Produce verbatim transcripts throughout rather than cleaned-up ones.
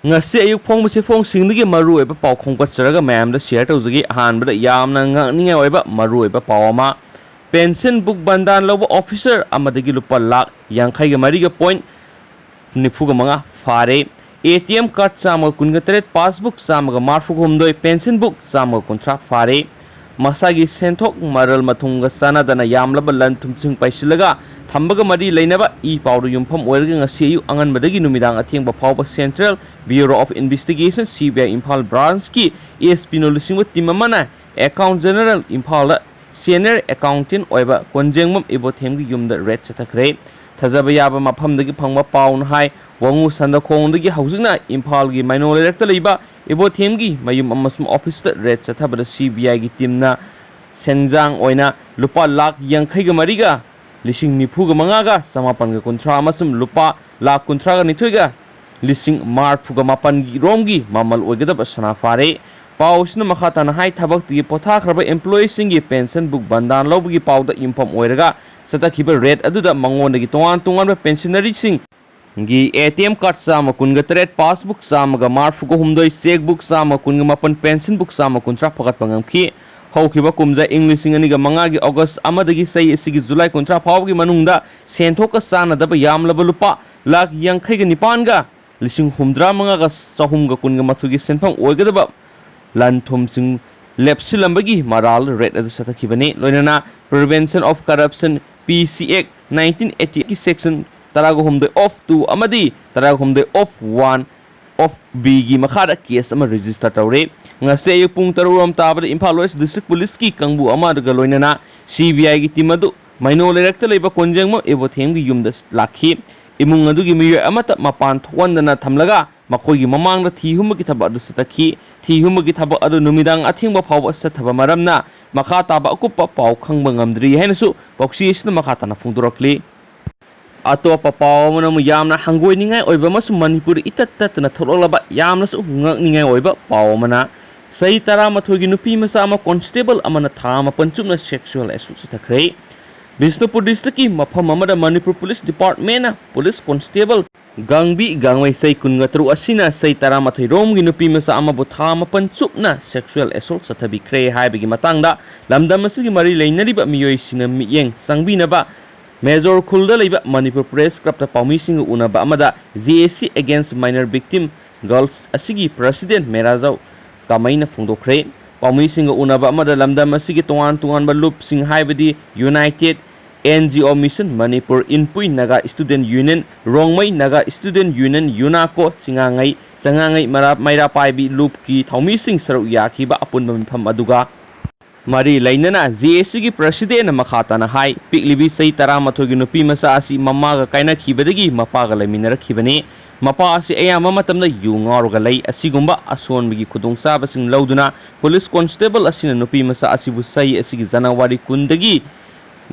ꯉꯁꯤ ꯑꯌꯨꯛ ꯐꯣꯡꯕ ꯆꯦꯐꯣꯡꯁꯤꯡꯗꯒꯤ ꯃꯔꯨꯑꯣꯏꯕ ꯄꯥꯎ ꯈꯣꯝꯒꯠꯆꯔꯒ ꯃꯌꯥꯝꯗ ꯁꯤꯌꯔ ꯇꯧꯖꯒꯦ꯫ ꯑꯍꯥꯟꯕꯗ ꯌꯥꯝꯅ ꯉꯛꯅꯤꯡꯉꯥꯏ ꯑꯣꯏꯕ ꯃꯔꯨꯑꯣꯏꯕ ꯄꯥꯎ ꯑꯃ, ꯄꯦꯟꯁꯟ ꯕꯨꯛ ꯕꯟꯗꯥꯟ ꯂꯧꯕ ꯑꯣꯐꯤꯁꯔ ꯑꯃꯗꯒꯤ ꯂꯨꯄꯥ ꯂꯥꯈ ꯌꯥꯡꯈꯩꯒ ꯃꯔꯤꯒ ꯄꯣꯏꯟ ꯅꯤꯐꯨꯒ ꯃꯉꯥ ꯐꯥꯔꯦ꯫ ꯑꯦ ꯇꯤ ꯑꯦꯝ ꯀꯥꯔꯗ ꯆꯥꯝꯃꯒ ꯀꯨꯟꯒ ꯇꯔꯦꯠ, ꯄꯥꯁꯕꯨꯛ ꯆꯥꯝꯃꯒ ꯃꯔꯐꯨꯒ ꯍꯨꯝꯗꯣꯏ, ꯄꯦꯟꯁꯟ ꯕꯨꯛ ꯆꯥꯝꯃꯒ ꯀꯨꯟꯊ꯭ꯔꯥ ꯐꯥꯔꯦ꯫ ꯃꯁꯥꯒꯤ ꯁꯦꯟꯊꯣꯛ ꯃꯔꯜ ꯃꯊꯨꯝꯒ ꯆꯥꯟꯅꯗꯅ ꯌꯥꯝꯂꯕ ꯂꯟ ꯊꯨꯝꯁꯤꯡ ꯄꯩꯁꯤꯜꯂꯒ ꯊꯝꯕꯒ ꯃꯔꯤ ꯂꯩꯅꯕ ꯏ ꯄꯥꯎꯗ ꯌꯨꯝꯐꯝ ꯑꯣꯏꯔꯒ ꯉꯁꯤ ꯑꯌꯨꯛ ꯑꯉꯟꯕꯗꯒꯤ ꯅꯨꯃꯤꯗꯥꯡ ꯑꯊꯦꯡꯕ ꯐꯥꯎꯕ Central Bureau of Investigation, C B I, Imphal ꯕ꯭ꯔꯥꯟꯁꯀꯤ ꯑꯦꯁ ꯄꯤꯅ ꯂꯨꯆꯤꯡꯕ ꯇꯤꯝ ꯑꯃꯅ ꯑꯦꯀꯥꯎꯟ ꯖꯦꯅꯔꯦꯜ ꯏꯝꯐꯥꯜꯗ ꯁꯦꯅꯤꯌꯔ ꯑꯦꯀꯥꯎꯟꯇꯦꯟ ꯑꯣꯏꯕ ꯀꯣꯟꯖꯦꯡꯕꯝ ꯏꯕꯣꯊꯦꯝꯒꯤ ꯌꯨꯝꯗ ꯔꯦꯗ ꯆꯠꯊꯈ꯭ꯔꯦ꯫ ꯊꯥꯖꯕ ꯌꯥꯕ ꯃꯐꯝꯗꯒꯤ ꯐꯪꯕ ꯄꯥꯎꯅ ꯍꯥꯏ, ꯋꯥꯉꯨ ꯁꯟꯗꯈꯣꯡꯗꯒꯤ ꯍꯧꯖꯤꯛꯅ ꯏꯝꯐꯥꯜꯒꯤ ꯃꯩꯅꯣ ꯂꯩꯔꯛꯇ ꯂꯩꯕ ꯏꯕꯣꯊꯦꯝꯒꯤ ꯃꯌꯨꯝ ꯑꯃꯁꯨꯡ ꯑꯣꯐꯤꯁꯇ ꯔꯦꯗ ꯆꯠꯊꯕꯗ C B I ꯒꯤ ꯇꯤꯝꯅ ꯁꯦꯟꯖꯥꯡ ꯑꯣꯏꯅ ꯂꯨꯄꯥ ꯂꯥꯈ ꯌꯥꯡꯈꯩꯒ ꯃꯔꯤꯒ ꯂꯤꯁꯤꯡ ꯅꯤꯐꯨꯒ ꯃꯉꯥꯒ ꯆꯃꯥꯄꯟꯒ ꯀꯨꯟꯊ꯭ꯔꯥ ꯑꯃꯁꯨꯡ ꯂꯨꯄꯥ ꯂꯥꯈ ꯀꯨꯟꯊ꯭ꯔꯥꯒ ꯅꯤꯊꯣꯏꯒ ꯂꯤꯁꯤꯡ ꯃꯔꯐꯨꯒ ꯃꯥꯄꯟꯒꯤ ꯔꯣꯝꯒꯤ ꯃꯃꯜ ꯑꯣꯏꯒꯗꯕ ꯁꯅꯥ ꯐꯥꯔꯦ꯫ ꯄꯥꯎ ꯑꯁꯤꯅ ꯃꯈꯥ ꯇꯥꯅ ꯍꯥꯏ, ꯊꯕꯛꯇꯒꯤ ꯄꯣꯊꯥꯈ꯭ꯔꯕ ꯑꯦꯝꯄ꯭ꯂꯣꯌꯤꯁꯤꯡꯒꯤ ꯄꯦꯟꯁꯟ ꯕꯨꯛ ꯕꯟꯗꯥꯟ ꯂꯧꯕꯒꯤ ꯄꯥꯎꯗ ꯌꯨꯝꯐꯝ ꯑꯣꯏꯔꯒ ꯆꯠꯊꯈꯤꯕ ꯔꯦꯗ ꯑꯗꯨꯗ ꯃꯉꯣꯟꯗꯒꯤ ꯇꯣꯉꯥꯟ ꯇꯣꯉꯥꯟꯕ ꯄꯦꯟꯁꯅꯔꯤꯁꯤꯡꯒꯤ ꯑꯦ ꯇꯤ ꯑꯦꯝ ꯀꯥꯔꯗ ꯆꯥꯝꯃ ꯀꯨꯟꯒ ꯇꯔꯦꯠ, ꯄꯥꯁꯕꯨꯛ ꯆꯥꯝꯃꯒ ꯃꯔꯐꯨꯒ ꯍꯨꯝꯗꯣꯏ, ꯆꯦꯛꯕꯨꯛ ꯆꯥꯝꯃ ꯀꯨꯟꯒ ꯃꯥꯄꯟ, ꯄꯦꯟꯁꯟ ꯕꯨꯛ ꯆꯥꯝꯃ ꯀꯨꯟꯊ꯭ꯔꯥ ꯐꯒꯠꯄ ꯉꯝꯈꯤ꯫ ꯍꯧꯈꯤꯕ ꯀꯨꯝꯖꯥ ꯏꯪ ꯂꯤꯁꯤꯡ ꯑꯅꯤꯒ ꯃꯉꯥꯒꯤ ꯑꯣꯒꯁ ꯑꯃꯗꯒꯤ ꯆꯍꯤ ꯑꯁꯤꯒꯤ ꯖꯨꯂꯥꯏ ꯀꯨꯟꯊ꯭ꯔꯥ ꯐꯥꯎꯕꯒꯤ ꯃꯅꯨꯡꯗ ꯁꯦꯟꯊꯣꯛꯀ ꯆꯥꯟꯅꯗꯕ ꯌꯥꯝꯂꯕ ꯂꯨꯄꯥ ꯂꯥꯈ ꯌꯥꯡꯈꯩꯒ ꯅꯤꯄꯥꯟꯒ ꯂꯤꯁꯤꯡ ꯍꯨꯝꯗ꯭ꯔꯥ ꯃꯉꯥꯒ ꯆꯍꯨꯝꯒ ꯀꯨꯟꯒ ꯃꯥꯊꯣꯏꯒꯤ ꯁꯦꯟꯐꯝ ꯑꯣꯏꯒꯗꯕ ꯂꯟ ꯊꯨꯝꯁꯤꯡ ꯂꯦꯞꯁꯤꯜꯂꯝꯕꯒꯤ ꯃꯔꯥꯜ ꯔꯦꯗ ꯑꯗꯨ ꯆꯠꯊꯈꯤꯕꯅꯤ꯫ ꯂꯣꯏꯅꯅ Prevention of Corruption, P C Act, nineteen eighty eight ꯀꯤ section ꯇꯔꯥꯒ ꯍꯨꯝꯗꯣꯏ of two ꯑꯃꯗꯤ ꯇꯔꯥꯒ ꯍꯨꯝꯗꯣꯏ of one of B ꯒꯤ ꯃꯈꯥꯗ ꯀꯦꯁ ꯑꯃ ꯔꯦꯖꯤꯁꯇꯔ ꯇꯧꯔꯦ꯫ ꯉꯁꯤ ꯑꯌꯨꯛ ꯄꯨꯡ ꯇꯔꯨꯛ ꯔꯣꯝ ꯇꯥꯕꯗ ꯏꯝꯐꯥꯜ ꯋꯦꯁ ꯗꯤꯁꯇ꯭ꯔꯤꯛ ꯄꯨꯂꯤꯁꯀꯤ ꯀꯥꯡꯕꯨ ꯑꯃꯒ ꯂꯣꯏꯅꯅ C B I ꯒꯤ ꯇꯤꯝ ꯑꯗꯨ ꯃꯩꯅꯣ ꯂꯩꯔꯛꯇ ꯂꯩꯕ ꯀꯣꯟꯖꯦꯡꯕꯝ ꯏꯕꯣꯊꯦꯝꯒꯤ ꯌꯨꯝꯗ ꯂꯥꯛꯈꯤ꯫ ꯏꯃꯨꯡ ꯑꯗꯨꯒꯤ ꯃꯤꯑꯣꯏ ꯑꯃꯠꯇ ꯃꯄꯥꯟ ꯊꯣꯛꯍꯟꯗꯅ ꯊꯝꯂꯒ ꯃꯈꯣꯏꯒꯤ ꯃꯃꯥꯡꯗ ꯊꯤ ꯍꯨꯝꯕꯒꯤ ꯊꯕꯛ ꯑꯗꯨ ꯆꯠꯊꯈꯤ꯫ ꯊꯤ ꯍꯨꯝꯕꯒꯤ ꯊꯕꯛ ꯑꯗꯨ ꯅꯨꯃꯤꯗꯥꯡ ꯑꯊꯦꯡꯕ ꯐꯥꯎꯕ ꯆꯠꯊꯕ ꯃꯔꯝꯅ ꯃꯈꯥ ꯇꯥꯕ ꯑꯀꯨꯞꯄ ꯄꯥꯎ ꯈꯪꯕ ꯉꯝꯗ꯭ꯔꯤ ꯍꯥꯏꯅꯁꯨ ꯄꯥꯎꯆꯦ ꯑꯁꯤꯅ ꯃꯈꯥ ꯇꯥꯅ ꯐꯣꯡꯗꯣꯔꯛꯂꯤ꯫ ꯑꯇꯣꯞꯄ ꯄꯥꯎ ꯑꯃꯅ ꯑꯃꯨꯛ ꯌꯥꯝꯅ ꯍꯪꯒꯣꯏꯅꯤꯡꯉꯥꯏ ꯑꯣꯏꯕ ꯑꯃꯁꯨꯡ ꯃꯅꯤꯄꯨꯔꯗ ꯏꯇꯠ ꯇꯠꯇꯅ ꯊꯣꯛꯂꯛꯂꯕ ꯌꯥꯝꯅꯁꯨ ꯉꯛꯅꯤꯡꯉꯥꯏ ꯑꯣꯏꯕ ꯄꯥꯎ ꯑꯃꯅ, ꯆꯍꯤ ꯇꯔꯥꯃꯥꯊꯣꯏꯒꯤ ꯅꯨꯄꯤ ꯃꯆꯥ ꯑꯃ ꯀꯣꯟꯁꯇꯦꯕꯜ ꯑꯃꯅ ꯊꯥ ꯃꯥꯄꯟ ꯆꯨꯞꯅ ꯁꯦꯛꯁꯨꯑꯦꯜ ꯑꯦꯁꯣꯜꯠ ꯆꯠꯊꯈ꯭ꯔꯦ꯫ ꯕꯤꯁꯅꯨꯄꯨꯔ ꯗꯤꯁꯇ꯭ꯔꯤꯛꯀꯤ ꯃꯐꯝ ꯑꯃꯗ ꯃꯅꯤꯄꯨꯔ ꯄꯨꯂꯤꯁ ꯗꯤꯄꯥꯔꯠꯃꯦꯟꯅ ꯄꯨꯂꯤꯁ ꯀꯣꯟꯁꯇꯦꯕꯜ ꯒꯥꯡꯕꯤ ꯒꯥꯡꯃꯩ ꯆꯍꯤ ꯀꯨꯟꯒ ꯇꯔꯨꯛ ꯑꯁꯤꯅ ꯆꯍꯤ ꯇꯔꯥꯃꯥꯊꯣꯏ ꯔꯣꯝꯒꯤ ꯅꯨꯄꯤ ꯃꯆꯥ ꯑꯃꯕꯨ ꯊꯥ ꯃꯥꯄꯟ ꯆꯨꯞꯅ sexual assault ꯆꯠꯊꯕꯤꯈ꯭ꯔꯦ ꯍꯥꯏꯕꯒꯤ ꯃꯇꯥꯡꯗ ꯂꯝꯗꯝ ꯑꯁꯤꯒꯤ ꯃꯔꯤ ꯂꯩꯅꯔꯤꯕ ꯃꯤꯑꯣꯏꯁꯤꯡꯅ ꯃꯤꯠꯌꯦꯡ ꯆꯪꯕꯤꯅꯕ ꯃꯦꯖꯣꯔ ꯈꯨꯜꯗ ꯂꯩꯕ ꯃꯅꯤꯄꯨꯔ Press Clubꯇ ꯄꯥꯎꯃꯤꯁꯤꯡꯒ ꯎꯅꯕ ꯑꯃꯗ J A C Against Minor Victim Girls ꯑꯁꯤꯒꯤ President ꯃꯦꯔꯥꯖꯥꯎ ꯀꯥꯃꯩꯅ ꯐꯣꯡꯗꯣꯛꯈ꯭ꯔꯦ꯫ ꯄꯥꯎꯃꯤꯁꯤꯡꯒ ꯎꯅꯕ ꯑꯃꯗ ꯂꯝꯗꯝ ꯑꯁꯤꯒꯤ ꯇꯣꯉꯥꯟ ꯇꯣꯉꯥꯟꯕ ꯂꯨꯞꯁꯤꯡ ꯍꯥꯏꯕꯗꯤ United N G O Mission Manipur, Inpui Naga Student Union, Rongmei Naga Student Union, UNACO, ꯆꯤꯉꯥꯉꯩ, ꯆꯉꯥꯉꯩ ꯃꯔꯥ-, ꯃꯩꯔꯥ ꯄꯥꯏꯕꯤ ꯂꯨꯞꯀꯤ ꯊꯧꯃꯤꯁꯤꯡ ꯁꯔꯨꯛ ꯌꯥꯈꯤꯕ ꯑꯄꯨꯟꯕ ꯃꯤꯐꯝ ꯑꯗꯨꯒ ꯃꯔꯤ ꯂꯩꯅꯅ J A Cꯒꯤ Presidentꯅ ꯃꯈꯥ ꯇꯥꯅ ꯍꯥꯏ, ꯄꯤꯛꯂꯤꯕꯤ ꯆꯍꯤ ꯇꯔꯥꯃꯥꯊꯣꯏꯒꯤ ꯅꯨꯄꯤ ꯃꯆꯥ ꯑꯁꯤ ꯃꯃꯥꯒ ꯀꯥꯏꯅꯈꯤꯕꯗꯒꯤ ꯃꯄꯥꯒ ꯂꯩꯃꯤꯟꯅꯔꯛꯈꯤꯕꯅꯤ꯫ ꯃꯄꯥ ꯑꯁꯤ ꯑꯌꯥꯝꯕ ꯃꯇꯝꯗ ꯌꯨ ꯉꯥꯎꯔꯒ ꯂꯩ꯫ ꯑꯁꯤꯒꯨꯝꯕ ꯑꯁꯣꯟꯕꯒꯤ ꯈꯨꯗꯣꯡꯆꯥꯕꯁꯤꯡ ꯂꯧꯗꯨꯅ police constable ꯑꯁꯤꯅ ꯅꯨꯄꯤ ꯃꯆꯥ ꯑꯁꯤꯕꯨ ꯆꯍꯤ ꯑꯁꯤꯒꯤ January ꯀꯨꯟꯗꯒꯤ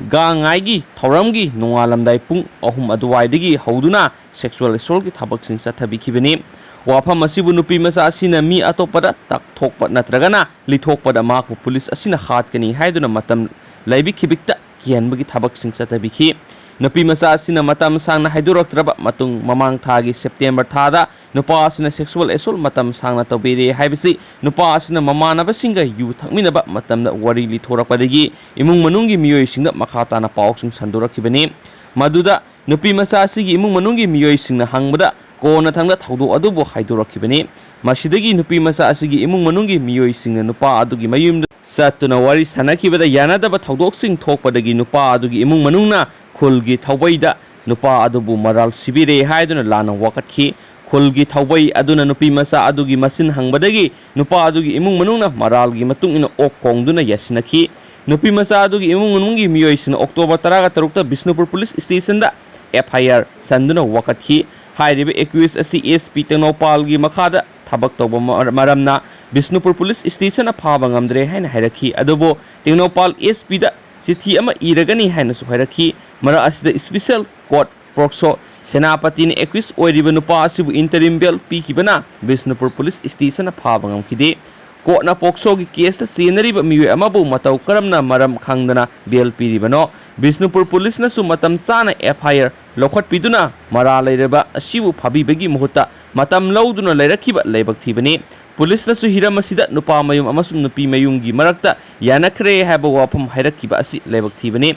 ꯒꯥꯡꯉꯥꯏꯒꯤ ꯊꯧꯔꯝꯒꯤ ꯅꯣꯡꯉꯥꯜꯂꯝꯗꯥꯏ ꯄꯨꯡ ꯑꯍꯨꯝ ꯑꯗꯨꯋꯥꯏꯗꯒꯤ ꯍꯧꯗꯨꯅ sexual assaultꯀꯤ ꯊꯕꯛꯁꯤꯡ ꯆꯠꯊꯕꯤꯈꯤꯕꯅꯤ꯫ ꯋꯥꯐꯝ ꯑꯁꯤꯕꯨ ꯅꯨꯄꯤ ꯃꯆꯥ ꯑꯁꯤꯅ ꯃꯤ ꯑꯇꯣꯞꯄꯗ ꯇꯛꯊꯣꯛꯄ ꯅꯠꯇ꯭ꯔꯒꯅ ꯂꯤꯊꯣꯛꯄꯗ ꯃꯍꯥꯛꯄꯨ police ꯑꯁꯤꯅ ꯍꯥꯠꯀꯅꯤ ꯍꯥꯏꯗꯨꯅ ꯃꯇꯝ ꯂꯩꯕꯤ ꯈꯤꯕꯤꯛꯇ ꯀꯤꯍꯟꯕꯒꯤ ꯊꯕꯛꯁꯤꯡ ꯆꯠꯊꯕꯤꯈꯤ꯫ ꯅꯨꯄꯤ ꯃꯆꯥ ꯑꯁꯤꯅ ꯃꯇꯝ ꯁꯥꯡꯅ ꯍꯥꯏꯗꯣꯔꯛꯇ꯭ꯔꯕ ꯃꯇꯨꯡ ꯃꯃꯥꯡ ꯊꯥꯒꯤ September ꯊꯥꯗ ꯅꯨꯄꯥ ꯑꯁꯤꯅ sexual assault ꯃꯇꯝ ꯁꯥꯡꯅ ꯇꯧꯕꯤꯔꯦ ꯍꯥꯏꯕꯁꯤ ꯅꯨꯄꯥ ꯑꯁꯤꯅ ꯃꯃꯥꯟꯅꯕꯁꯤꯡꯒ ꯌꯨ ꯊꯛꯃꯤꯟꯅꯕ ꯃꯇꯝꯗ ꯋꯥꯔꯤ ꯂꯤꯊꯣꯔꯛꯄꯗꯒꯤ ꯏꯃꯨꯡ ꯃꯅꯨꯡꯒꯤ ꯃꯤꯑꯣꯏꯁꯤꯡꯗ ꯃꯈꯥ ꯇꯥꯅ ꯄꯥꯎꯁꯤꯡ ꯁꯟꯗꯣꯔꯛꯈꯤꯕꯅꯤ꯫ ꯃꯗꯨꯗ ꯅꯨꯄꯤ ꯃꯆꯥ ꯑꯁꯤꯒꯤ ꯏꯃꯨꯡ ꯃꯅꯨꯡꯒꯤ ꯃꯤꯑꯣꯏꯁꯤꯡꯅ ꯍꯪꯕꯗ ꯀꯣꯟꯅꯊꯪꯗ ꯊꯧꯗꯣꯛ ꯑꯗꯨꯕꯨ ꯍꯥꯏꯗꯣꯔꯛꯈꯤꯕꯅꯤ꯫ ꯃꯁꯤꯗꯒꯤ ꯅꯨꯄꯤ ꯃꯆꯥ ꯑꯁꯤꯒꯤ ꯏꯃꯨꯡ ꯃꯅꯨꯡꯒꯤ ꯃꯤꯑꯣꯏꯁꯤꯡꯅ ꯅꯨꯄꯥ ꯑꯗꯨꯒꯤ ꯃꯌꯨꯝꯗ ꯆꯠꯇꯨꯅ ꯋꯥꯔꯤ ꯁꯥꯟꯅꯈꯤꯕꯗ ꯌꯥꯅꯗꯕ ꯊꯧꯗꯣꯛꯁꯤꯡ ꯊꯣꯛꯄꯗꯒꯤ ꯅꯨꯄꯥ ꯑꯗꯨꯒꯤ ꯏꯃꯨꯡ ꯃꯅꯨꯡꯅ ꯈꯨꯜꯒꯤ ꯊꯧꯕꯩꯗ ꯅꯨꯄꯥ ꯑꯗꯨꯕꯨ ꯃꯔꯥꯜ ꯁꯤꯕꯤꯔꯦ ꯍꯥꯏꯗꯨꯅ ꯂꯥꯟꯅ ꯋꯥꯀꯠꯈꯤ꯫ ꯈꯨꯜꯒꯤ ꯊꯧꯕꯩ ꯑꯗꯨꯅ ꯅꯨꯄꯤ ꯃꯆꯥ ꯑꯗꯨꯒꯤ ꯃꯆꯤꯟ ꯍꯪꯕꯗꯒꯤ ꯅꯨꯄꯥ ꯑꯗꯨꯒꯤ ꯏꯃꯨꯡ ꯃꯅꯨꯡꯅ ꯃꯔꯥꯜꯒꯤ ꯃꯇꯨꯡ ꯏꯟꯅ ꯑꯣꯛ ꯈꯣꯡꯗꯨꯅ ꯌꯥꯁꯤꯟꯅꯈꯤ꯫ ꯅꯨꯄꯤ ꯃꯆꯥ ꯑꯗꯨꯒꯤ ꯏꯃꯨꯡ ꯃꯅꯨꯡꯒꯤ ꯃꯤꯑꯣꯏꯁꯤꯡꯅ October ꯇꯔꯥꯒ ꯇꯔꯨꯛꯇ Bishnupur police stationꯗ F I R ꯆꯟꯗꯨꯅ ꯋꯥꯀꯠꯈꯤ꯫ ꯍꯥꯏꯔꯤꯕ accused ꯑꯁꯤ S P ꯇꯦꯡꯅꯧꯄꯥꯜꯒꯤ ꯃꯈꯥꯗ ꯊꯕꯛ ꯇꯧꯕ ꯃꯔ-, ꯃꯔꯝꯅ ꯕꯤꯁꯅꯨꯄꯨꯔ police stationꯅ ꯐꯥꯕ ꯉꯝꯗ꯭ꯔꯦ ꯍꯥꯏꯅ ꯍꯥꯏꯔꯛꯈꯤ꯫ ꯑꯗꯨꯕꯨ ꯇꯦꯡꯅꯧꯄꯥꯜ S Pꯗ ꯆꯤꯊꯤ ꯑꯃ ꯏꯔꯒꯅꯤ ꯍꯥꯏꯅꯁꯨ ꯍꯥꯏꯔꯛꯈꯤ꯫ ꯃꯔꯛ ꯑꯁꯤꯗ special court ꯄꯣꯛꯁꯣ ꯁꯦꯅꯥꯄꯇꯤꯅ accused ꯑꯣꯏꯔꯤꯕ ꯅꯨꯄꯥ ꯑꯁꯤꯕꯨ interim bail ꯄꯤꯈꯤꯕꯅ ꯕꯤꯁꯅꯨꯄꯨꯔ police stationꯅ ꯐꯥꯕ ꯉꯝꯈꯤꯗꯦ꯫ Courtꯅ ꯄꯣꯛꯁꯣꯒꯤ caseꯇ ꯆꯦꯟꯅꯔꯤꯕ ꯃꯤꯑꯣꯏ ꯑꯃꯕꯨ ꯃꯇꯧ ꯀꯔꯝꯅ ꯃꯔꯝ ꯈꯪꯗꯅ bail ꯄꯤꯔꯤꯕꯅꯣ? ꯕꯤꯁꯅꯨꯄꯨꯔ policeꯅꯁꯨ ꯃꯇꯝ ꯆꯥꯅ F I R ꯂꯧꯈꯠꯄꯤꯗꯨꯅ ꯃꯔꯥꯜ ꯂꯩꯔꯕ ꯑꯁꯤꯕꯨ ꯐꯥꯕꯤꯕꯒꯤ ꯃꯍꯨꯠꯇ ꯃꯇꯝ ꯂꯧꯗꯨꯅ ꯂꯩꯔꯛꯈꯤꯕ ꯂꯥꯏꯕꯛ ꯊꯤꯕꯅꯤ꯫ ꯄꯨꯂꯤꯁꯅꯁꯨ ꯍꯤꯔꯝ ꯑꯁꯤꯗ ꯅꯨꯄꯥ ꯃꯌꯨꯝ ꯑꯃꯁꯨꯡ ꯅꯨꯄꯤ ꯃꯌꯨꯝꯒꯤ ꯃꯔꯛꯇ ꯌꯥꯅꯈ꯭ꯔꯦ ꯍꯥꯏꯕ ꯋꯥꯐꯝ ꯍꯥꯏꯔꯛꯈꯤꯕ ꯑꯁꯤ ꯂꯥꯏꯕꯛ ꯊꯤꯕꯅꯤ꯫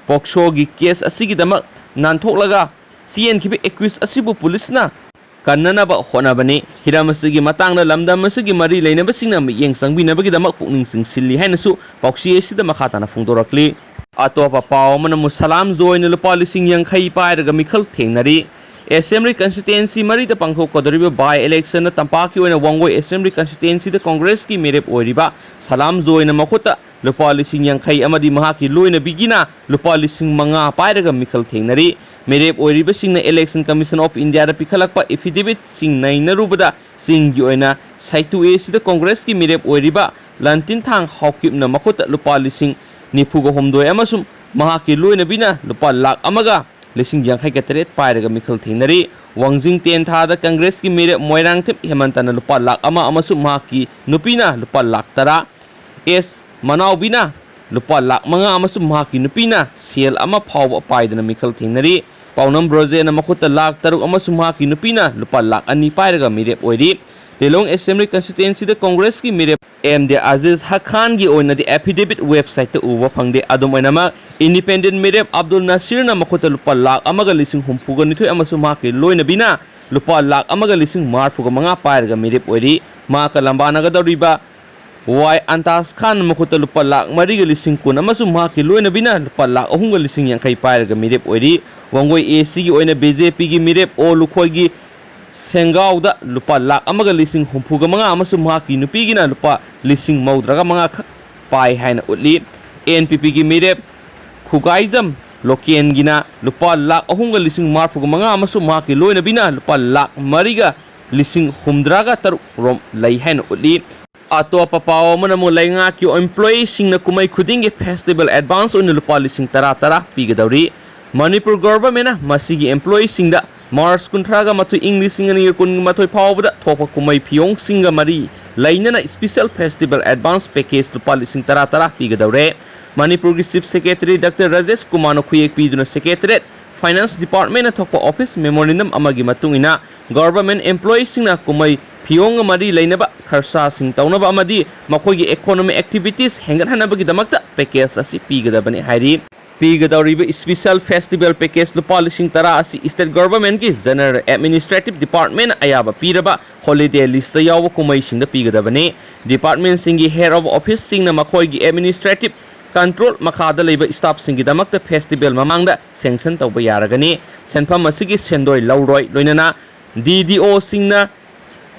ꯄꯣꯛꯁꯣꯒꯤ ꯀꯦꯁ ꯑꯁꯤꯒꯤꯗꯃꯛ ꯅꯥꯟꯊꯣꯛꯂꯒ ꯆꯦꯟꯈꯤꯕ ꯑꯦꯀ꯭ꯌꯨꯁ ꯑꯁꯤꯕꯨ ꯄꯨꯂꯤꯁꯅ ꯀꯟꯅꯅꯕ ꯍꯣꯠꯅꯕꯅꯤ꯫ ꯍꯤꯔꯝ ꯑꯁꯤꯒꯤ ꯃꯇꯥꯡꯗ ꯂꯝꯗꯝ ꯑꯁꯤꯒꯤ ꯃꯔꯤ ꯂꯩꯅꯕꯁꯤꯡꯅ ꯃꯤꯠꯌꯦꯡ ꯆꯪꯕꯤꯅꯕꯒꯤꯗꯃꯛ ꯄꯨꯛꯅꯤꯡ ꯆꯤꯡꯁꯤꯜꯂꯤ ꯍꯥꯏꯅꯁꯨ ꯄꯥꯎꯆꯦ ꯑꯁꯤꯗ ꯃꯈꯥ ꯇꯥꯅ ꯐꯣꯡꯗꯣꯔꯛꯂꯤ꯫ ꯑꯇꯣꯞꯄ ꯄꯥꯎ ꯑꯃꯅ ꯃꯨꯁꯂꯥꯝ ꯖꯣꯏꯅ ꯂꯨꯄꯥ ꯂꯤꯁꯤꯡ ꯌꯥꯡꯈꯩ ꯄꯥꯏꯔꯒ ꯃꯤꯈꯜ ꯊꯦꯡꯅꯔꯤ꯫ ꯑꯦꯁꯦꯝꯕ꯭ꯂꯤ ꯀꯟꯁꯇꯤꯇ꯭ꯋꯦꯟꯁꯤ ꯃꯔꯤꯗ ꯄꯥꯡꯊꯣꯛꯀꯗꯧꯔꯤꯕ ꯕꯥꯏ ꯏꯂꯦꯛꯁꯟꯗ ꯇꯝꯄꯥꯛꯀꯤ ꯑꯣꯏꯅ ꯋꯥꯡꯒꯣꯏ ꯑꯦꯁꯦꯝꯕ꯭ꯂꯤ ꯀꯟꯁꯇꯤꯇ꯭ꯋꯦꯟꯁꯤꯗ ꯀꯣꯡꯒ꯭ꯔꯦꯁꯀꯤ ꯃꯤꯔꯦꯞ ꯑꯣꯏꯔꯤꯕ ꯁꯂꯥꯝ ꯖꯣꯏꯅ ꯃꯈꯨꯠꯇ ꯂꯨꯄꯥ ꯂꯤꯁꯤꯡ ꯌꯥꯡꯈꯩ ꯑꯃꯗꯤ ꯃꯍꯥꯛꯀꯤ ꯂꯣꯏꯅꯕꯤꯒꯤꯅ ꯂꯨꯄꯥ ꯂꯤꯁꯤꯡ ꯃꯉꯥ ꯄꯥꯏꯔꯒ ꯃꯤꯈꯜ ꯊꯦꯡꯅꯔꯤ꯫ ꯃꯤꯔꯦꯞ ꯑꯣꯏꯔꯤꯕꯁꯤꯡꯅ Election Commission of Indiaꯗ ꯄꯤꯈꯠꯂꯛꯄ affidavitꯁꯤꯡ ꯅꯩꯅꯔꯨꯕꯗ ꯆꯤꯡꯒꯤ ꯑꯣꯏꯅ ꯁꯥꯏꯇꯨ ꯑꯦꯁꯤꯗ ꯀꯣꯡꯒ꯭ꯔꯦꯁꯀꯤ ꯃꯤꯔꯦꯞ ꯑꯣꯏꯔꯤꯕ ꯂꯟꯇꯤꯟꯊꯥꯡ ꯍꯥꯎꯀꯤꯞꯅ ꯃꯈꯨꯠꯇ ꯂꯨꯄꯥ ꯂꯤꯁꯤꯡ ꯅꯤꯐꯨꯒ ꯍꯨꯝꯗꯣꯏ ꯑꯃꯁꯨꯡ ꯃꯍꯥꯛꯀꯤ ꯂꯣꯏꯅꯕꯤꯅ ꯂꯨꯄꯥ ꯂꯥꯈ ꯑꯃꯒ ꯂꯤꯁꯤꯡ ꯌꯥꯡꯈꯩꯒ ꯇꯔꯦꯠ ꯄꯥꯏꯔꯒ ꯃꯤꯈꯜ ꯊꯦꯡꯅꯔꯤ꯫ ꯋꯥꯡꯖꯤꯡ ꯇꯦꯟꯊꯥꯗ ꯀꯪꯒ꯭ꯔꯦꯁꯀꯤ ꯃꯤꯔꯦꯞ ꯃꯣꯏꯔꯥꯡꯊꯦꯝ ꯍꯦꯃꯟꯇꯅ ꯂꯨꯄꯥ ꯂꯥꯈ ꯑꯃ ꯑꯃꯁꯨꯡ ꯃꯍꯥꯛꯀꯤ ꯅꯨꯄꯤꯅ ꯂꯨꯄꯥ ꯂꯥꯈ ꯇꯔꯥ, ꯑꯦꯁ ꯃꯅꯥꯎꯕꯤꯅ ꯂꯨꯄꯥ ꯂꯥꯈ ꯃꯉꯥ ꯑꯃꯁꯨꯡ ꯃꯍꯥꯛꯀꯤ ꯅꯨꯄꯤꯅ ꯁꯦꯜ ꯑꯃ ꯐꯥꯎꯕ ꯄꯥꯏꯗꯅ ꯃꯤꯈꯜ ꯊꯦꯡꯅꯔꯤ꯫ ꯄꯥꯎꯅꯝ ꯕ꯭ꯔꯣꯖꯦꯅ ꯃꯈꯨꯠꯇ ꯂꯥꯈ ꯇꯔꯨꯛ ꯑꯃꯁꯨꯡ ꯃꯍꯥꯛꯀꯤ ꯅꯨꯄꯤꯅ ꯂꯨꯄꯥ ꯂꯥꯈ ꯑꯅꯤ ꯄꯥꯏꯔꯒ ꯃꯤꯔꯦꯞ ꯑꯣꯏꯔꯤ꯫ ꯂꯤꯂꯣꯡ ꯑꯦꯁꯦꯝꯕ꯭ꯂꯤ ꯀꯟꯁꯇꯤꯇ꯭ꯋꯦꯟꯁꯤꯗ ꯀꯣꯡꯒ꯭ꯔꯦꯁꯀꯤ ꯃꯤꯔꯦꯞ ꯑꯦꯝ ꯗꯤ ꯑꯖꯤꯖ ꯍꯛꯈꯥꯟꯒꯤ ꯑꯣꯏꯅꯗꯤ affidavit websiteꯇ ꯎꯕ ꯐꯪꯗꯦ꯫ ꯑꯗꯨꯝ ꯑꯣꯏꯅꯃꯛ, independent ꯃꯤꯔꯦꯞ ꯑꯕꯗꯨꯜ ꯅꯁꯤꯔꯅ ꯃꯈꯨꯠꯇ ꯂꯨꯄꯥ ꯂꯥꯈ ꯑꯃꯒ ꯂꯤꯁꯤꯡ ꯍꯨꯝꯐꯨꯒ ꯅꯤꯊꯣꯏ ꯑꯃꯁꯨꯡ ꯃꯍꯥꯛꯀꯤ ꯂꯣꯏꯅꯕꯤꯅ ꯂꯨꯄꯥ ꯂꯥꯈ ꯑꯃꯒ ꯂꯤꯁꯤꯡ ꯃꯔꯤꯐꯨꯒ ꯃꯉꯥ ꯄꯥꯏꯔꯒ ꯃꯤꯔꯦꯞ ꯑꯣꯏꯔꯤ꯫ ꯃꯍꯥꯛꯀ ꯂꯝꯕꯥꯅꯒꯗꯧꯔꯤꯕ ꯋꯥꯏ ꯑꯟꯇꯥꯖ ꯈꯥꯟ ꯃꯈꯨꯠꯇ ꯂꯨꯄꯥ ꯂꯥꯈ ꯃꯔꯤꯒ ꯂꯤꯁꯤꯡ ꯀꯨꯟ ꯑꯃꯁꯨꯡ ꯃꯍꯥꯛꯀꯤ ꯂꯣꯏꯅꯕꯤꯅ ꯂꯨꯄꯥ ꯂꯥꯈ ꯑꯍꯨꯝꯒ ꯂꯤꯁꯤꯡ ꯌꯥꯡꯈꯩ ꯄꯥꯏꯔꯒ ꯃꯤꯔꯦꯞ ꯑꯣꯏꯔꯤ꯫ ꯋꯥꯡꯒꯣꯏ ꯑꯦꯁꯤꯒꯤ ꯑꯣꯏꯅ ꯕꯤ ꯖꯦ ꯄꯤꯒꯤ ꯃꯤꯔꯦꯞ ꯑꯣ ꯂꯨꯈꯣꯏꯒꯤ ꯁꯦꯡꯒꯥꯎꯗ ꯂꯨꯄꯥ ꯂꯥꯈ ꯑꯃꯒ ꯂꯤꯁꯤꯡ ꯍꯨꯝꯐꯨꯒ ꯃꯉꯥ ꯑꯃꯁꯨꯡ ꯃꯍꯥꯛꯀꯤ ꯅꯨꯄꯤꯒꯤꯅ ꯂꯨꯄꯥ ꯂꯤꯁꯤꯡ ꯃꯧꯗ꯭ꯔꯥꯒ ꯃꯉꯥ ꯈꯛ ꯄꯥꯏ ꯍꯥꯏꯅ ꯎꯠꯂꯤ꯫ ꯑꯦꯟ ꯄꯤ ꯄꯤꯒꯤ ꯃꯤꯔꯦꯞ ꯈꯨꯒꯥꯏꯖꯝ ꯂꯣꯀꯦꯟꯒꯤꯅ ꯂꯨꯄꯥ ꯂꯥꯈ ꯑꯍꯨꯝꯒ ꯂꯤꯁꯤꯡ ꯃꯔꯤꯐꯨꯒ ꯃꯉꯥ ꯑꯃꯁꯨꯡ ꯃꯍꯥꯛꯀꯤ ꯂꯣꯏꯅꯕꯤꯅ ꯂꯨꯄꯥ ꯂꯥꯈ ꯃꯔꯤꯒ ꯂꯤꯁꯤꯡ ꯍꯨꯝꯗ꯭ꯔꯥꯒ ꯇꯔꯨꯛ ꯔꯣꯝ ꯂꯩ ꯍꯥꯏꯅ ꯎꯠꯂꯤ꯫ ꯑꯇꯣꯞꯄ ꯄꯥꯎ ꯑꯃꯅ ꯑꯃꯨꯛ ꯂꯩꯉꯥꯛꯀꯤ ꯑꯦꯝꯄ꯭ꯂꯣꯌꯤꯁꯤꯡꯅ ꯀꯨꯝꯍꯩ ꯈꯨꯗꯤꯡꯒꯤ ꯐꯦꯁꯇꯤꯚꯦꯜ ꯑꯦꯗꯚꯥꯟꯁ ꯑꯣꯏꯅ ꯂꯨꯄꯥ ꯂꯤꯁꯤꯡ ꯇꯔꯥ ꯇꯔꯥ ꯄꯤꯒꯗꯧꯔꯤ꯫ ꯃꯅꯤꯄꯨꯔ ꯒꯣꯚꯔꯟꯃꯦꯟꯠꯅ ꯃꯁꯤꯒꯤ ꯑꯦꯝꯄ꯭ꯂꯣꯌꯤꯁꯤꯡꯗ ꯃꯥꯔꯆ ꯀꯨꯟꯊ꯭ꯔꯥꯒ ꯃꯥꯊꯣꯏ, ꯏꯪ ꯂꯤꯁꯤꯡ ꯑꯅꯤꯒ ꯀꯨꯟꯒ ꯃꯥꯊꯣꯏ ꯐꯥꯎꯕꯗ ꯊꯣꯛꯄ ꯀꯨꯝꯍꯩ ꯐꯤꯌꯣꯡꯁꯤꯡꯒ ꯃꯔꯤ ꯂꯩꯅꯅ ꯁ꯭ꯄꯦꯁꯦꯜ ꯐꯦꯁꯇꯤꯚꯦꯜ ꯑꯦꯗꯚꯥꯟꯁ ꯄꯦꯀꯦꯖ ꯂꯨꯄꯥ ꯂꯤꯁꯤꯡ ꯇꯔꯥ ꯇꯔꯥ ꯄꯤꯒꯗꯧꯔꯦ꯫ ꯃꯅꯤꯄꯨꯔꯒꯤ ꯆꯤꯐ ꯁꯦꯀ꯭ꯔꯦꯇꯔꯤ ꯗꯥꯛꯇꯔ ꯔꯥꯖꯦꯁ ꯀꯨꯃꯥꯔꯅ ꯈꯨꯌꯦꯛ ꯄꯤꯗꯨꯅ ꯁꯦꯀ꯭ꯔꯦꯇꯔꯤꯌꯦꯠ Finance Department ꯊꯣꯛꯄ office memorandum ꯑꯃꯒꯤ ꯃꯇꯨꯡ ꯏꯟꯅ, government employeeꯁꯤꯡꯅ ꯀꯨꯝꯍꯩ ꯐꯤꯌꯣꯡꯒ ꯃꯔꯤ ꯂꯩꯅꯕ ꯈꯔꯁꯥꯁꯤꯡ ꯇꯧꯅꯕ ꯑꯃꯗꯤ ꯃꯈꯣꯏꯒꯤ economic activities ꯍꯦꯟꯒꯠꯍꯟꯅꯕꯒꯤꯗꯃꯛꯇ package ꯑꯁꯤ ꯄꯤꯒꯗꯕꯅꯤ ꯍꯥꯏꯔꯤ꯫ ꯄꯤꯒꯗꯧꯔꯤꯕ special festival package ꯂꯨꯄꯥ ꯂꯤꯁꯤꯡ ꯇꯔꯥ ꯑꯁꯤ state governmentꯀꯤ General Administrative Departmentꯅ ꯑꯌꯥꯕ ꯄꯤꯔꯕ holiday listꯇ ꯌꯥꯎꯕ ꯀꯨꯝꯍꯩꯁꯤꯡꯗ ꯄꯤꯒꯗꯕꯅꯤ꯫ Departmentꯁꯤꯡꯒꯤ head of officeꯁꯤꯡꯅ ꯃꯈꯣꯏꯒꯤ administrative control ꯃꯈꯥꯗ ꯂꯩꯕ staffꯁꯤꯡꯒꯤꯗꯃꯛꯇ festival ꯃꯃꯥꯡꯗ sanction ꯇꯧꯕ ꯌꯥꯔꯒꯅꯤ꯫ ꯁꯦꯟꯐꯝ ꯑꯁꯤꯒꯤ ꯁꯦꯟꯗꯣꯏ ꯂꯧꯔꯣꯏ, ꯂꯣꯏꯅꯅ DDOꯁꯤꯡꯅ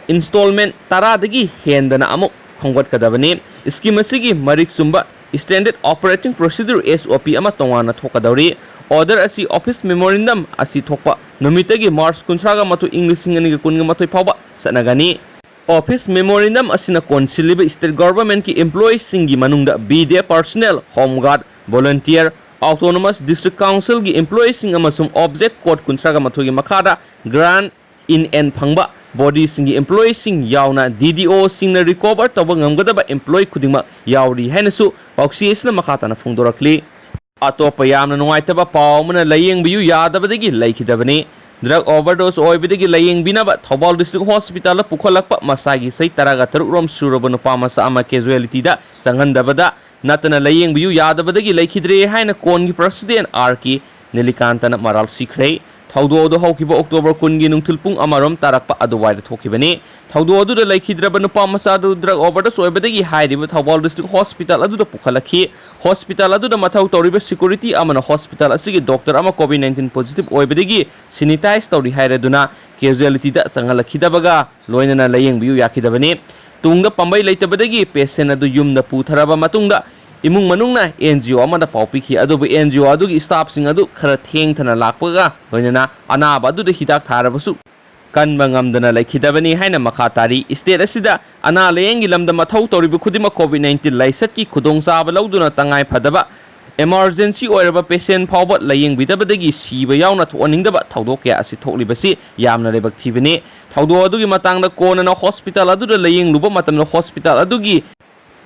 installment ꯇꯔꯥꯗꯒꯤ ꯍꯦꯟꯗꯅ ꯑꯃꯨꯛ ꯈꯣꯝꯒꯠꯀꯗꯕꯅꯤ꯫ Scheme ꯑꯁꯤꯒꯤ ꯃꯔꯤꯛ ꯆꯨꯝꯕ Standard Operating Procedure, SOP, ꯑꯃ ꯇꯣꯉꯥꯟꯅ ꯊꯣꯛꯀꯗꯧꯔꯤ꯫ Order ꯑꯁꯤ office memorandum ꯑꯁꯤ ꯊꯣꯛꯄ ꯅꯨꯃꯤꯠꯇꯒꯤ March ꯀꯨꯟꯊ꯭ꯔꯥꯒ ꯃꯥꯊꯣꯏ, ꯏꯪ ꯂꯤꯁꯤꯡ ꯑꯅꯤꯒ ꯀꯨꯟꯒ ꯃꯥꯊꯣꯏ ꯐꯥꯎꯕ ꯆꯠꯅꯒꯅꯤ꯫ Office memorandum ꯑꯁꯤꯅ ꯀꯣꯟꯁꯤꯜꯂꯤꯕ state governmentꯀꯤ employeeꯁꯤꯡꯒꯤ ꯃꯅꯨꯡꯗ BDF personnel, home guard, volunteer, Autonomous District Councilꯒꯤ employeeꯁꯤꯡ ꯑꯃꯁꯨꯡ Object Code ꯀꯨꯟꯊ꯭ꯔꯥꯒ ꯃꯥꯊꯣꯏꯒꯤ ꯃꯈꯥꯗ grant in hand ꯐꯪꯕ bodyꯁꯤꯡꯒꯤ employeeꯁꯤꯡ ꯌꯥꯎꯅ DDOꯁꯤꯡꯅ recover ꯇꯧꯕ ꯉꯝꯒꯗꯕ employee ꯈꯨꯗꯤꯡꯃꯛ ꯌꯥꯎꯔꯤ ꯍꯥꯏꯅꯁꯨ ꯄꯥꯎꯆꯦ ꯑꯁꯤꯅ ꯃꯈꯥ ꯇꯥꯅ ꯐꯣꯡꯗꯣꯔꯛꯂꯤ꯫ ꯑꯇꯣꯞꯄ ꯌꯥꯝꯅ ꯅꯨꯡꯉꯥꯏꯇꯕ ꯄꯥꯎ ꯑꯃꯅ, ꯂꯥꯌꯦꯡꯕꯤꯌꯨ ꯌꯥꯗꯕꯗꯒꯤ ꯂꯩꯈꯤꯗꯕꯅꯤ꯫ Drug overdose ꯑꯣꯏꯕꯗꯒꯤ ꯂꯥꯌꯦꯡꯕꯤꯅꯕ ꯊꯧꯕꯥꯜ District Hospitalꯗ ꯄꯨꯈꯠꯂꯛꯄ ꯃꯁꯥꯒꯤ ꯆꯍꯤ ꯇꯔꯥꯒ ꯇꯔꯨꯛ ꯔꯣꯝ ꯁꯨꯔꯕ ꯅꯨꯄꯥ ꯃꯆꯥ ꯑꯃ casualtyꯗ ꯆꯪꯍꯟꯗꯕꯗ ꯅꯠꯇꯅ ꯂꯥꯌꯦꯡꯕꯤꯌꯨ ꯌꯥꯗꯕꯗꯒꯤ ꯂꯩꯈꯤꯗ꯭ꯔꯦ ꯍꯥꯏꯅ CONꯒꯤ President R K ꯅꯦꯂꯤꯀꯥꯟꯇꯅ ꯃꯔꯥꯜ ꯁꯤꯈ꯭ꯔꯦ꯫ ꯊꯧꯗꯣꯛ ꯑꯗꯨ ꯍꯧꯈꯤꯕ October ꯀꯨꯟꯒꯤ ꯅꯨꯡꯊꯤꯜ ꯄꯨꯡ ꯑꯃ ꯔꯣꯝ ꯇꯥꯔꯛꯄ ꯑꯗꯨꯋꯥꯏꯗ ꯊꯣꯛꯈꯤꯕꯅꯤ꯫ ꯊꯧꯗꯣꯛ ꯑꯗꯨꯗ ꯂꯩꯈꯤꯗ꯭ꯔꯕ ꯅꯨꯄꯥ ꯃꯆꯥ ꯑꯗꯨ drug overdose ꯑꯣꯏꯕꯗꯒꯤ ꯍꯥꯏꯔꯤꯕ ꯊꯧꯕꯥꯜ District Hospital ꯑꯗꯨꯗ ꯄꯨꯈꯠꯂꯛꯈꯤ꯫ Hospital ꯑꯗꯨꯗ ꯃꯊꯧ ꯇꯧꯔꯤꯕ security ꯑꯃꯅ hospital ꯑꯁꯤꯒꯤ doctor ꯑꯃ COVID nineteen positive ꯑꯣꯏꯕꯗꯒꯤ sanitize ꯇꯧꯔꯤ ꯍꯥꯏꯔꯗꯨꯅ casualtyꯗ ꯆꯪꯍꯜꯂꯛꯈꯤꯗꯕꯒ ꯂꯣꯏꯅꯅ ꯂꯥꯌꯦꯡꯕꯤꯌꯨ ꯌꯥꯈꯤꯗꯕꯅꯤ꯫ ꯇꯨꯡꯗ ꯄꯥꯝꯕꯩ ꯂꯩꯇꯕꯗꯒꯤ patient ꯑꯗꯨ ꯌꯨꯝꯗ ꯄꯨꯊꯔꯕ ꯃꯇꯨꯡꯗ ꯏꯃꯨꯡ ꯃꯅꯨꯡꯅ NGO ꯑꯃꯗ ꯄꯥꯎ ꯄꯤꯈꯤ, ꯑꯗꯨꯕꯨ NGO ꯑꯗꯨꯒꯤ staffꯁꯤꯡ ꯑꯗꯨ ꯈꯔ ꯊꯦꯡꯊꯅ ꯂꯥꯛꯄꯒ ꯂꯣꯏꯅꯅ ꯑꯅꯥꯕ ꯑꯗꯨꯗ ꯍꯤꯗꯥꯛ ꯊꯥꯔꯕꯁꯨ ꯀꯟꯕ ꯉꯝꯗꯅ ꯂꯩꯈꯤꯗꯕꯅꯤ ꯍꯥꯏꯅ ꯃꯈꯥ ꯇꯥꯔꯤ꯫ State ꯑꯁꯤꯗ ꯑꯅꯥ ꯂꯥꯌꯦꯡꯒꯤ ꯂꯝꯗ ꯃꯊꯧ ꯇꯧꯔꯤꯕ ꯈꯨꯗꯤꯡꯃꯛ COVID nineteen ꯂꯥꯏꯆꯠꯀꯤ ꯈꯨꯗꯣꯡꯆꯥꯕ ꯂꯧꯗꯨꯅ ꯇꯉꯥꯏ ꯐꯗꯕ emergency ꯑꯣꯏꯔꯕ patient ꯐꯥꯎꯕ ꯂꯥꯌꯦꯡꯕꯤꯗꯕꯗꯒꯤ ꯁꯤꯕ ꯌꯥꯎꯅ ꯊꯣꯛꯍꯟꯅꯤꯡꯗꯕ ꯊꯧꯗꯣꯛ ꯀꯌꯥ ꯑꯁꯤ ꯊꯣꯛꯂꯤꯕꯁꯤ ꯌꯥꯝꯅ ꯂꯥꯏꯕꯛ ꯊꯤꯕꯅꯤ꯫ ꯊꯧꯗꯣꯛ ꯑꯗꯨꯒꯤ ꯃꯇꯥꯡꯗ ꯀꯣꯟꯅꯅ hospital ꯑꯗꯨꯗ ꯂꯥꯌꯦꯡꯂꯨꯕ ꯃꯇꯝꯗ hospital ꯑꯗꯨꯒꯤ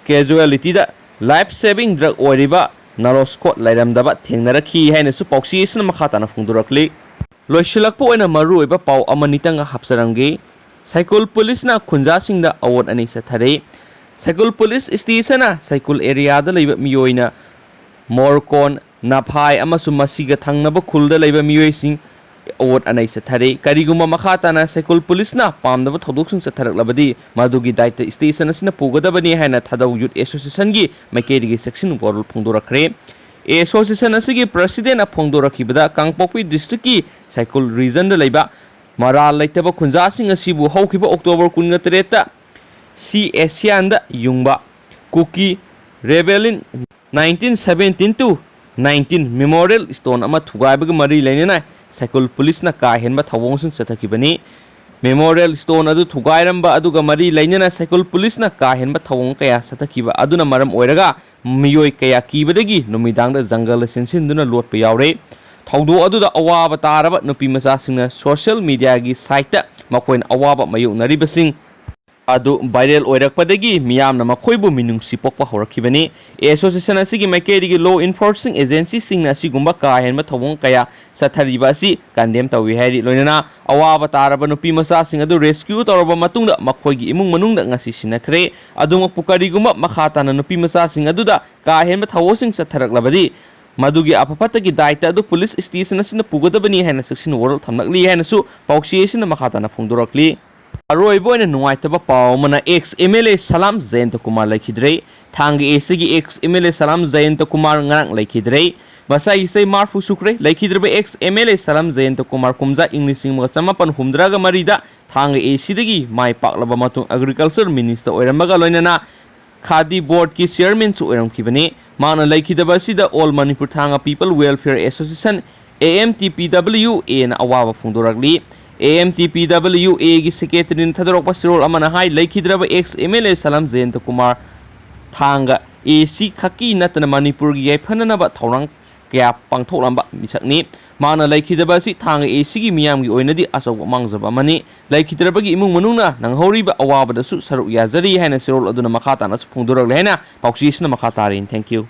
casualtyꯗ life saving drug ꯑꯣꯏꯔꯤꯕ ꯅꯥꯔꯣꯁꯀꯣꯠ ꯂꯩꯔꯝꯗꯕ ꯊꯦꯡꯅꯔꯛꯈꯤ ꯍꯥꯏꯅꯁꯨ ꯄꯥꯎꯆꯦ ꯑꯁꯤꯅ ꯃꯈꯥ ꯇꯥꯅ ꯐꯣꯡꯗꯣꯔꯛꯂꯤ꯫ ꯂꯣꯏꯁꯤꯜꯂꯛꯄ ꯑꯣꯏꯅ ꯃꯔꯨꯑꯣꯏꯕ ꯄꯥꯎ ꯑꯃꯅꯤꯇꯪꯒ ꯍꯥꯞꯆꯔꯝꯒꯦ꯫ ꯁꯥꯏꯀꯨꯜ ꯄꯨꯂꯤꯁꯅ ꯈꯨꯟꯖꯥꯁꯤꯡꯗ ꯑꯋꯣꯠ ꯑꯅꯩ ꯆꯠꯊꯔꯦ꯫ ꯁꯥꯏꯀꯨꯜ ꯄꯨꯂꯤꯁ ꯁ꯭ꯇꯦꯁꯟꯅ ꯁꯥꯏꯀꯨꯜ ꯑꯦꯔꯤꯌꯥꯗ ꯂꯩꯕ ꯃꯤꯑꯣꯏꯅ ꯃꯣꯔꯀꯣꯟ, ꯅꯐꯥꯏ ꯑꯃꯁꯨꯡ ꯃꯁꯤꯒ ꯊꯪꯅꯕ ꯈꯨꯜꯗ ꯂꯩꯕ ꯃꯤꯑꯣꯏꯁꯤꯡ ꯑꯋꯣꯠ ꯑꯅꯩ ꯆꯠꯊꯔꯦ꯫ ꯀꯔꯤꯒꯨꯝꯕ ꯃꯈꯥ ꯇꯥꯅ ꯁꯥꯏꯀꯨꯜ ꯄꯨꯂꯤꯁꯅ ꯄꯥꯝꯗꯕ ꯊꯧꯗꯣꯛꯁꯤꯡ ꯆꯠꯊꯔꯛꯂꯕꯗꯤ ꯃꯗꯨꯒꯤ ꯗꯥꯏꯇ ꯁ꯭ꯇꯦꯁꯟ ꯑꯁꯤꯅ ꯄꯨꯒꯗꯕꯅꯤ ꯍꯥꯏꯅ ꯊꯥꯗꯧ ꯌꯨꯠ ꯑꯦꯁꯣꯁꯤꯌꯦꯁꯟꯒꯤ ꯃꯥꯏꯀꯩꯗꯒꯤ ꯆꯦꯛꯁꯤꯟ ꯋꯥꯔꯣꯜ ꯐꯣꯡꯗꯣꯔꯛꯈ꯭ꯔꯦ꯫ ꯑꯦꯁꯣꯁꯤꯌꯦꯁꯟ ꯑꯁꯤꯒꯤ ꯄ꯭ꯔꯁꯤꯗꯦꯟꯅ ꯐꯣꯡꯗꯣꯔꯛꯈꯤꯕꯗ ꯀꯥꯡꯄꯣꯛꯄꯤ ꯗꯤꯁꯇ꯭ꯔꯤꯛꯀꯤ ꯁꯥꯏꯀꯨꯜ ꯔꯤꯖꯟꯗ ꯂꯩꯕ ꯃꯔꯥꯜ ꯂꯩꯇꯕ ꯈꯨꯟꯖꯥꯁꯤꯡ ꯑꯁꯤꯕꯨ ꯍꯧꯈꯤꯕ ꯑꯣꯛꯇꯣꯕꯔ ꯀꯨꯟꯒ ꯇꯔꯦꯠꯇ ꯁꯤ ꯑꯦꯁꯤꯌꯥꯟꯗ ꯌꯨꯡꯕ ꯀꯨꯀꯤ ꯔꯦꯕꯦꯂꯤꯟ nineteen seventeen to nineteen Memorial Stone ꯑꯃ ꯊꯨꯒꯥꯏꯕꯒ ꯃꯔꯤ ꯂꯩꯅꯅ ꯁꯥꯏꯀꯨꯜ ꯄꯨꯂꯤꯁꯅ ꯀꯥ ꯍꯦꯟꯕ ꯊꯧꯑꯣꯡꯁꯤꯡ ꯆꯠꯊꯈꯤꯕꯅꯤ꯫ Memorial Stone ꯑꯗꯨ ꯊꯨꯒꯥꯏꯔꯝꯕ ꯑꯗꯨꯒ ꯃꯔꯤ ꯂꯩꯅꯅ ꯁꯥꯏꯀꯨꯜ ꯄꯨꯂꯤꯁꯅ ꯀꯥ ꯍꯦꯟꯕ ꯊꯧꯑꯣꯡ ꯀꯌꯥ ꯆꯠꯊꯈꯤꯕ ꯑꯗꯨꯅ ꯃꯔꯝ ꯑꯣꯏꯔꯒ ꯃꯤꯑꯣꯏ ꯀꯌꯥ ꯀꯤꯕꯗꯒꯤ ꯅꯨꯃꯤꯗꯥꯡꯗ ꯖꯪꯒꯜꯗ ꯆꯦꯟꯁꯤꯟꯗꯨꯅ ꯂꯣꯠꯄ ꯌꯥꯎꯔꯦ꯫ ꯊꯧꯗꯣꯛ ꯑꯗꯨꯗ ꯑꯋꯥꯕ ꯇꯥꯔꯕ ꯅꯨꯄꯤ ꯃꯆꯥꯁꯤꯡꯅ social media ꯒꯤ site ꯇ ꯃꯈꯣꯏꯅ ꯑꯋꯥꯕ ꯃꯥꯌꯣꯛꯅꯔꯤꯕꯁꯤꯡ ꯑꯗꯨ viral ꯑꯣꯏꯔꯛꯄꯗꯒꯤ ꯃꯤꯌꯥꯝꯅ ꯃꯈꯣꯏꯕꯨ ꯃꯤꯅꯨꯡꯁꯤ ꯄꯣꯛꯄ ꯍꯧꯔꯛꯈꯤꯕꯅꯤ꯫ ꯑꯦꯁꯣꯁꯤꯌꯦꯁꯟ ꯑꯁꯤꯒꯤ ꯃꯥꯏꯀꯩꯗꯒꯤ law enforcing agency ꯁꯤꯡꯅ ꯑꯁꯤꯒꯨꯝꯕ ꯀꯥ ꯍꯦꯟꯕ ꯊꯧꯑꯣꯡ ꯀꯌꯥ ꯆꯠꯊꯔꯤꯕ ꯑꯁꯤ condemn ꯇꯧꯏ ꯍꯥꯏꯔꯤ꯫ ꯂꯣꯏꯅꯅ ꯑꯋꯥꯕ ꯇꯥꯔꯕ ꯅꯨꯄꯤ ꯃꯆꯥꯁꯤꯡ ꯑꯗꯨ rescue ꯇꯧꯔꯕ ꯃꯇꯨꯡꯗ ꯃꯈꯣꯏꯒꯤ ꯏꯃꯨꯡ ꯃꯅꯨꯡꯗ ꯉꯁꯤ ꯁꯤꯟꯅꯈ꯭ꯔꯦ꯫ ꯑꯗꯨꯃꯛꯄꯨ ꯀꯔꯤꯒꯨꯝꯕ ꯃꯈꯥ ꯇꯥꯅ ꯅꯨꯄꯤ ꯃꯆꯥꯁꯤꯡ ꯑꯗꯨꯗ ꯀꯥ ꯍꯦꯟꯕ ꯊꯧꯑꯣꯡꯁꯤꯡ ꯆꯠꯊꯔꯛꯂꯕꯗꯤ ꯃꯗꯨꯒꯤ ꯑꯐ ꯐꯠꯇꯒꯤ ꯗꯥꯏꯇ ꯑꯗꯨ ꯄꯨꯂꯤꯁ ꯁ꯭ꯇꯦꯁꯟ ꯑꯁꯤꯅ ꯄꯨꯒꯗꯕꯅꯤ ꯍꯥꯏꯅ ꯆꯦꯛꯁꯤꯟ ꯋꯥꯔꯣꯜ ꯊꯝꯂꯛꯂꯤ ꯍꯥꯏꯅꯁꯨ ꯄꯥꯎꯆꯦ ꯑꯁꯤꯅ ꯃꯈꯥ ꯇꯥꯅ ꯐꯣꯡꯗꯣꯔꯛꯂꯤ꯫ ꯑꯔꯣꯏꯕ ꯑꯣꯏꯅ ꯅꯨꯡꯉꯥꯏꯇꯕ ꯄꯥꯎ ꯑꯃꯅ ex M L A ꯁꯂꯥꯝ ꯖꯌꯟꯇ ꯀꯨꯃꯥꯔ ꯂꯩꯈꯤꯗ꯭ꯔꯦ꯫ ꯊꯥꯡꯒ A C ꯒꯤ ex M L A ꯁꯂꯥꯝ ꯖꯌꯟꯇ ꯀꯨꯃꯥꯔ ꯉꯔꯥꯡ ꯂꯩꯈꯤꯗ꯭ꯔꯦ꯫ ꯃꯁꯥꯒꯤ ꯆꯍꯤ ꯃꯔꯤꯐꯨ ꯁꯨꯈ꯭ꯔꯦ꯫ ꯂꯩꯈꯤꯗ꯭ꯔꯕ ex M L A ꯁꯂꯥꯝ ꯖꯌꯟꯇ ꯀꯨꯃꯥꯔ ꯀꯨꯝꯖꯥ ꯏꯪ ꯂꯤꯁꯤꯡ ꯑꯃꯒ ꯆꯃꯥꯄꯟ ꯍꯨꯝꯐꯨꯇꯔꯥꯒ ꯃꯔꯤꯗ ꯊꯥꯡꯒ A C ꯗꯒꯤ ꯃꯥꯏ ꯄꯥꯛꯂꯕ ꯃꯇꯨꯡ Agriculture Minister ꯑꯣꯏꯔꯝꯕꯒ ꯂꯣꯏꯅꯅ ꯈꯥꯗꯤ ꯕꯣꯔꯗꯀꯤ ꯆꯤꯌꯔꯃꯦꯟꯁꯨ ꯑꯣꯏꯔꯝꯈꯤꯕꯅꯤ꯫ ꯃꯍꯥꯛꯅ ꯂꯩꯈꯤꯗꯕ ꯑꯁꯤꯗ All Manipur Thanga People Welfare Association, A M T P W A ꯅ ꯑꯋꯥꯕ ꯐꯣꯡꯗꯣꯔꯛꯂꯤ꯫ A M T P W A ꯒꯤ ꯁꯦꯀ꯭ꯔꯦꯇꯔꯤꯅ ꯊꯥꯗꯣꯔꯛꯄ ꯆꯦꯔꯣꯜ ꯑꯃꯅ ꯍꯥꯏ, ꯂꯩꯈꯤꯗ꯭ꯔꯕ ex M L A ꯁꯂꯥꯝ ꯖꯌꯟꯇ ꯀꯨꯃꯥꯔ ꯊꯥꯡꯒ A C ꯈꯛꯀꯤ ꯅꯠꯇꯅ ꯃꯅꯤꯄꯨꯔꯒꯤ ꯌꯥꯏꯐꯅꯅꯕ ꯊꯧꯔꯥꯡ ꯀꯌꯥ ꯄꯥꯡꯊꯣꯛꯂꯝꯕ ꯃꯤꯁꯛꯅꯤ꯫ ꯃꯍꯥꯛꯅ ꯂꯩꯈꯤꯗꯕ ꯑꯁꯤ ꯊꯥꯡꯒ A C ꯒꯤ ꯃꯤꯌꯥꯝꯒꯤ ꯑꯣꯏꯅꯗꯤ ꯑꯆꯧꯕ ꯃꯥꯡꯖꯕ ꯑꯃꯅꯤ꯫ ꯂꯩꯈꯤꯗ꯭ꯔꯕꯒꯤ ꯏꯃꯨꯡ ꯃꯅꯨꯡꯅ ꯅꯪꯍꯧꯔꯤꯕ ꯑꯋꯥꯕꯗꯁꯨ ꯁꯔꯨꯛ ꯌꯥꯖꯔꯤ ꯍꯥꯏꯅ ꯆꯦꯔꯣꯜ ꯑꯗꯨꯅ ꯃꯈꯥ ꯇꯥꯅꯁꯨ ꯐꯣꯡꯗꯣꯔꯛꯂꯦ ꯍꯥꯏꯅ ꯄꯥꯎꯆꯦ ꯑꯁꯤꯅ ꯃꯈꯥ ꯇꯥꯔꯤ꯫ Thank you꯫